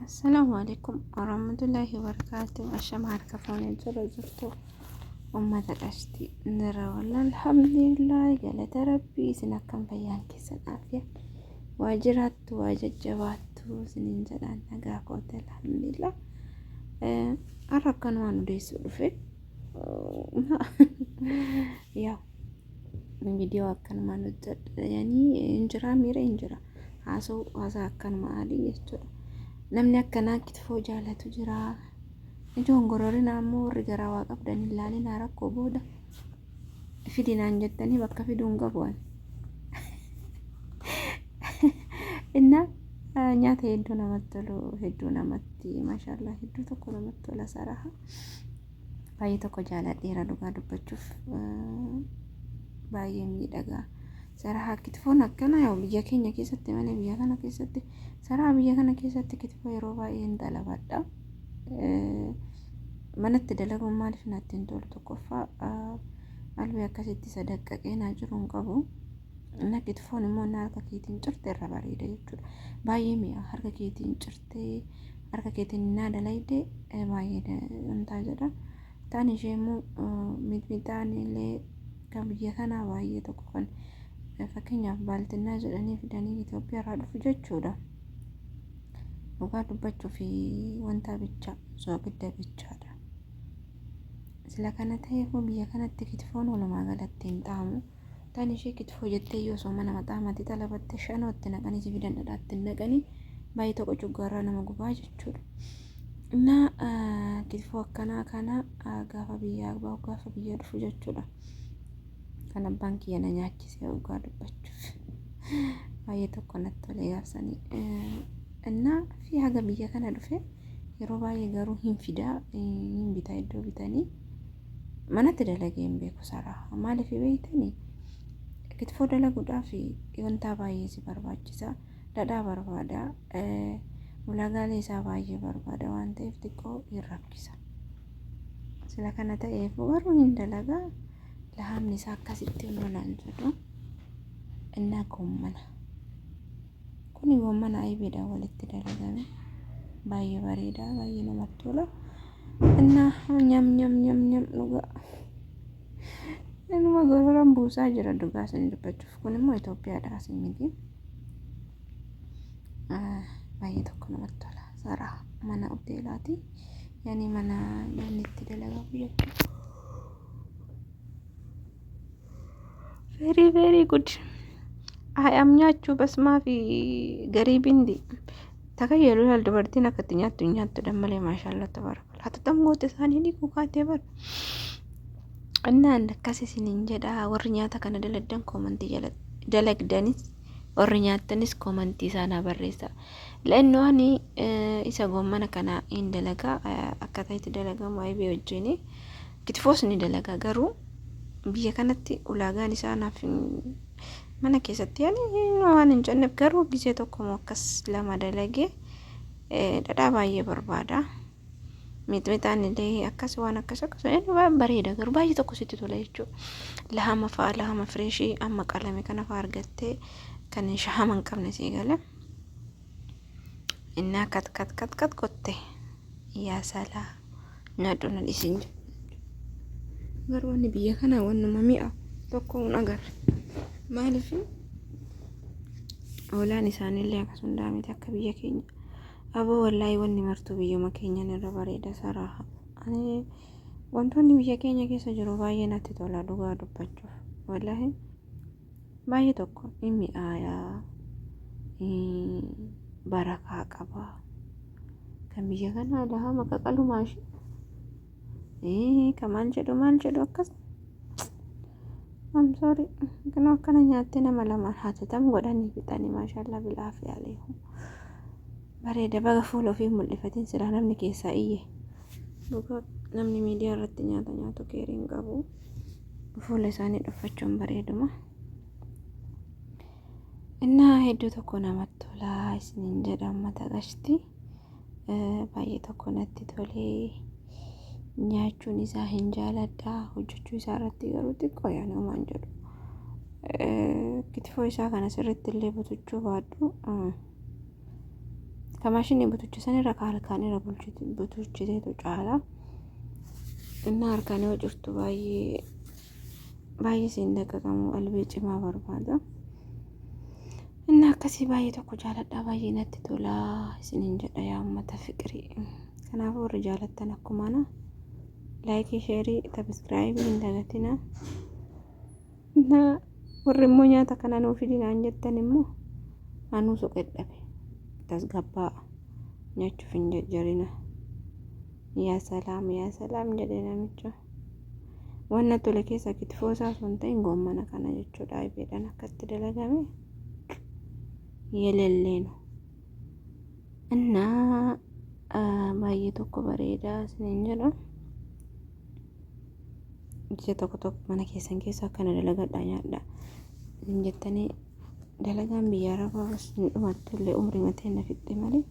Assalaamu alaikum warahmatullaahi wabarakaatu. Ashama harka fuunee jira jirtu ummata qashti nira walla alhamdulillah, galata rabbii. Isin akkam, fayyaan keessan aafiya, waa jiraattu, waa jajjabaattu isinin jedhaan? Nagaa koote, alhamdulillah. Har'a akkanumaan odeessuu dhufe, yaa viidiyoo akkanumaan hojjedha, yani hin jira, miira hin jira, haasa'u haasaa akkanuma adii jechuudha. Namni akkanaa kitfoo jaalatu jira. Ijoon gororina ammoo warri garaa waa qabdan hin laalinaa, rakkoo booda fidinaan jettanii bakka fiduu hin qabu ani. Innaa nyaata hedduu namatti tolu, hedduu namatti, maashaallah, hedduu tokko namatti tola saraha. Baay'ee tokko jaaladheera, dhugaa dubbachuuf baay'ee miidhagaa. Saraha kitfoon akkana yoo biyya keenya keessatti malee, biyya kana keessatti saraha, biyya kana keessatti kitfoo yeroo baay'ee hin dalabadha. Manatti dalaguun maaliif natti hin tolu? Tokkoffaa, albee akkasitti sadaqqaqee naa jiru hin qabu. Na kitfoon immoo na harka keetiin cirte irra bareeda jechuudha. Baay'ee mi'a, harka keetiin cirtee, harka keetiin naa dalayde baay'ee wantaa jedha. Taan ishee immoo mixmixaan illee kan biyya kanaa baay'ee tokko kan fakkeenyaaf baaltinnaa jedhanii fidanii Itoophiyaa irraa dhufu jechuudha. Dhugaa dubbachuu fi wanta bicha soogidda bichaadha. Sila kana ta'eefuu biyya kanatti kitfoon walumaa galatti hin xaamu. Taan ishee kitfoo jettee yoo osoo mana maxaamatti xalabatte shanootti naqanii si fidan, dhadhaatti naqanii baay'ee tokko cuggaarraa nama gubaa jechuudha. Innaa kitfoo akkanaa kana gaafa biyyaa bahu, gaafa biyya dhufu jechuudha. Kan abbaan kiyya na nyaachise, dhugaa dubbachuuf baay'ee tokko natti tole gaafsanii. Innaa fi haga biyya kana dhufe yeroo baay'ee garuu hin fidaa, hin bitaa, iddoo bitanii manatti dalagee hin beeku saraa. Maaliif beektanii? Kitfoo dalaguudhaaf wanta baay'ee si barbaachisa. Dhadhaa barbaada. Ulaagaalee isaa baay'ee barbaada waan ta'eef xiqqoo hin rakkisa. Sila kana ta'eef garuu hin dalagaa. Lahamni isaa akkasitti naan jedhu. Innaa goommana. Kuni goommana aybeedhaan walitti dalagame. Baay'ee bareeda, baay'ee namatti tola. Innaa nyam nyam nyam nyam, dhugaa. Inuma gororan buusaa jira, dhugaa isin dubbachuuf. Kun immoo Itoophiyaadha, asii miti. Baay'ee tokko namatti tola. Saraa mana hoteelaati. Yani mana nyaanni itti dalagamu jechuudha. Very very good. I am nyaachuu bas maafi garii bindi. Takayyalu laal, dubartiin akka itti nyaattu hin nyaattu malee, maashaallah tabaarakalla. Hatatam goote isaanii dhiquu kaatee bara. Innaan akkas isiniin jedha, warri nyaata kana dalagdan koomantii jala dalagdanis, warri nyaattanis koomantii isaa barreessa. La'annoo ani isa goommana kana hin dalagaa, akkaataa itti dalagamu aybee wajjini. Kitfoos ni dalagaa, garuu biyya kanatti ulaagaan isaa naaf mana keessatti yani waan hin jenneef, garuu gisee tokko moo akkas lama dalagee, dhadhaa baay'ee barbaada. Mixmixaan illee akkas waan akkas akkas inni bareeda, garuu baay'ee tokko sitti tola jechuudha. Lahama fa'a, lahama fireeshii amma qalame kana fa'a argattee kan shahama hin qabne sii gale. Innaa kat kat kat kat gotte, yaa salaa, nyaadhu na dhiisin jedhu. Garuu wanni biyya kanaa wannuma mi'a tokko hin agarre. Maaliif hoolaan isaaniillee akkas hundaa miti akka biyya keenya. Aboo wallaahi, wanni martuu biyyuma keenyan irra bareeda saraaha. Ani wantoonni biyya keenya keessa jiru baay'ee natti tola, dhugaa dubbachuuf. Wallaahi baay'ee tokko in mi'aayaa, barakaa qaba. Kan biyya kanaa lahama qaqalumaa ishee. Ka maal jedhu maal jedhu akkas. I'm sorry. Kunoo akkana nyaattee nama lamaan hatatam godhanii fixanii, maashaallah bilaafi aleehu. Bareeda, baga fuula ofii mul'ifatiin silaa namni keessaa iyye. Dhugaa namni miidiyaa irratti nyaata nyaatu keerii hin qabu. Fuula isaanii dhuffachuun bareeduma. Innaa hedduu tokko namatti tola isiniin jedha, uummata qashti. Baay'ee tokko natti tolee, nyaachuun isaa hin jaaladha, hojjechuu isaa irratti garuu xiqqoo yaani homaan jedhu. Kitfoo isaa kana sirriitti illee butuchuu baadhu. Ka maashinni butuchisan irra ka harkaan irra butuchiteetu caala. Inni harkaan yoo cirtu baay'ee baay'ee siin daqqaqamu albee cimaa barbaada. Inni akkasii baay'ee tokko jaaladha, baay'ee natti tola isiniin jedha yaa uummata fiqirii. Kanaafuu warri jaalattan akkuma ana like, share, subscribe hin dagatina. Warri immoo nyaata kana nuu fidinaan jettan immoo anuu soqedhabe tasgabbaa nyaachuuf hin jajjarina. Yaa salaam, yaa salaam jedhe namicha. Wanna tole keessa kitifoo isaa osoo hin ta'in goommana kana jechuudha. Aybeedhaan akkatti dalagame yelelleenu. Innaa baay'ee tokko bareedaa isiniin jedha. Ija tokko tokko mana keessan keessa akkana dalagadhaa nyaadhaa. Isin jettanii dalagaan biyya arabaa hin dhumattu illee umrii matee na fixxe malee.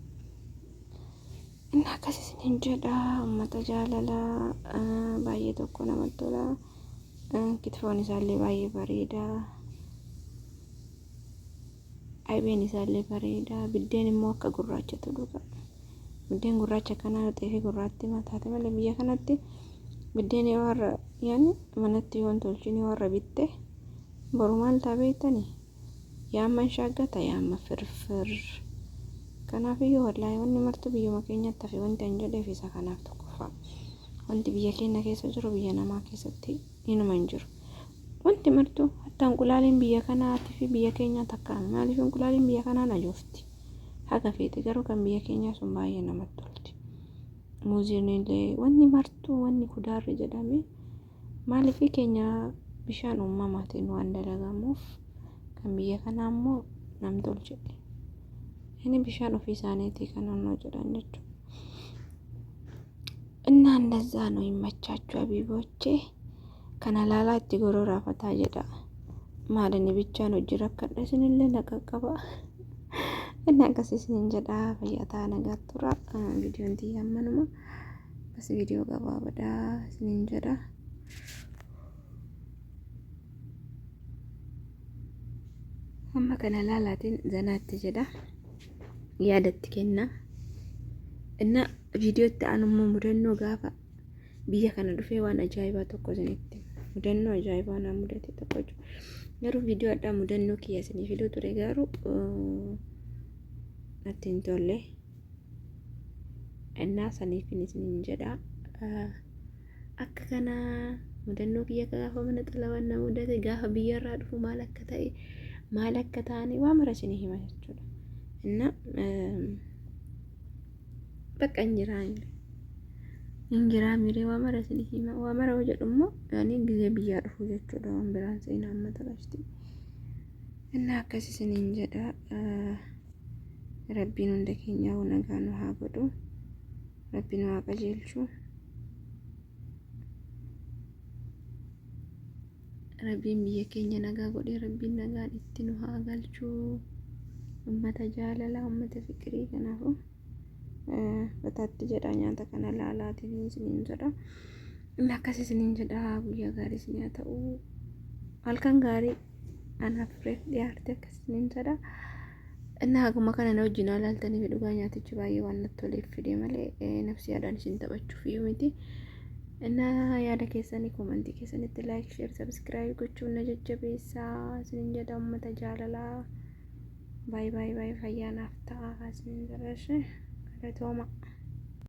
Inni akkas isiniin jedha uummata jaalalaa, baay'ee tokko namatti tola. Kitfoon isaallee baay'ee bareeda. Aybeen isaallee bareeda. Biddeen immoo akka gurraachatu dhuga. Biddeen gurraacha kanaa xeefii gurraatti mataate malee biyya kanatti biddeen yoo har'a yaani manatti yoo hin tolchine yoo har'a bitte boru maal ta'a beektanii? Yaamman shaaggata, yaamma firfir. Kanaafiyyuu wallaahi wanni martuu biyyuma keenyatti hafe wanti an jedheef isa kanaaf tokkoffaa. Wanti biyya keenya keessa jiru biyya namaa keessatti inuma hin jiru. Wanti martuu hatta inqulaaliin biyya kanaatii fi biyya keenyaa takkaami. Maaliif inqulaaliin biyya kanaa najoofti? Haga feete garuu kan biyya keenyaa sun baay'ee namatti tolti. Muuziin illee wanni martuu wanni kudaarri jedhame maaliif keenya bishaan uumamaatiin waan dalagamuuf kan biyya kanaa immoo namtolchee. Inni bishaan ofii isaaniitii kan onnoo jedhan jechuudha. እና እንደዛ ነው። ይመቻችሁ ሀቢቦቼ። Kana laalaa itti gororaafataa jedha. Maalini bichaan hojii rakkadha isinillee na qaqqaba. Inni akkas isinin jedha, fayyaa ta'aa, nagaa tura. Viidiyoon tiyya ammanuma. Bas viidiyoo gabaabaadha isinin jedha. Amma kana laalaatiin zanaatti jedha. Yaadatti kenna. Inna viidiyoo itti aanu immoo mudannoo gaafa biyya kana dhufee waan ajaa'ibaa tokko isinitti mudannoo ajaa'ibaa naa mudate tokko jechuudha. Garuu viidiyoo addaa mudannoo kiyya isinii fiduu ture garuu natti hin tolle. Innaa saniifin isiniin jedha. Akka kana mudannoo kiyya gaafa mana xalabaan na mudate, gaafa biyyarraa dhufu maal akka ta'e, maal akka ta'ani waa mara isinii hima jechuudha. Inna bakka injiraa injiraa miree waa mara isinii hima. Waa mara yoo jedhu immoo yaani gizee biyyaa dhufu jechuudha, waan biraan seenaa amma taphaasti. Inna akkas isiniin jedha. Rabbiin hunda keenyaa nagaa nu haa godhu. Rabbiin nu haa qajeelchu. Rabbiin biyya keenya nagaa godhee rabbiin nagaan itti nu haa galchu. Ummata jaalalaa, ummata fiqirii, kanaafuu bataatti jedha nyaata kana laalaatiin isiniin jedha. Inni akkas isiniin jedha, guyyaa gaarii isin haa ta'u. Halkan gaarii anaaf reef dhiyaarte akkas isiniin jedha. Inni haguma kana na wajjin ilaaltanii fi dhugaa nyaatichi baay'ee waan natti toleef fide malee nafsi yaadaan isin taphachuuf iyyuu miti. እና yaada keessanii comment keessanitti like, share, subscribe gochuun na jajjabeessaa isinin jedha uummata jaalalaa. Baay'ee baay'ee baay'ee fayyaa naaf ta'a isinin jedha. Galatooma.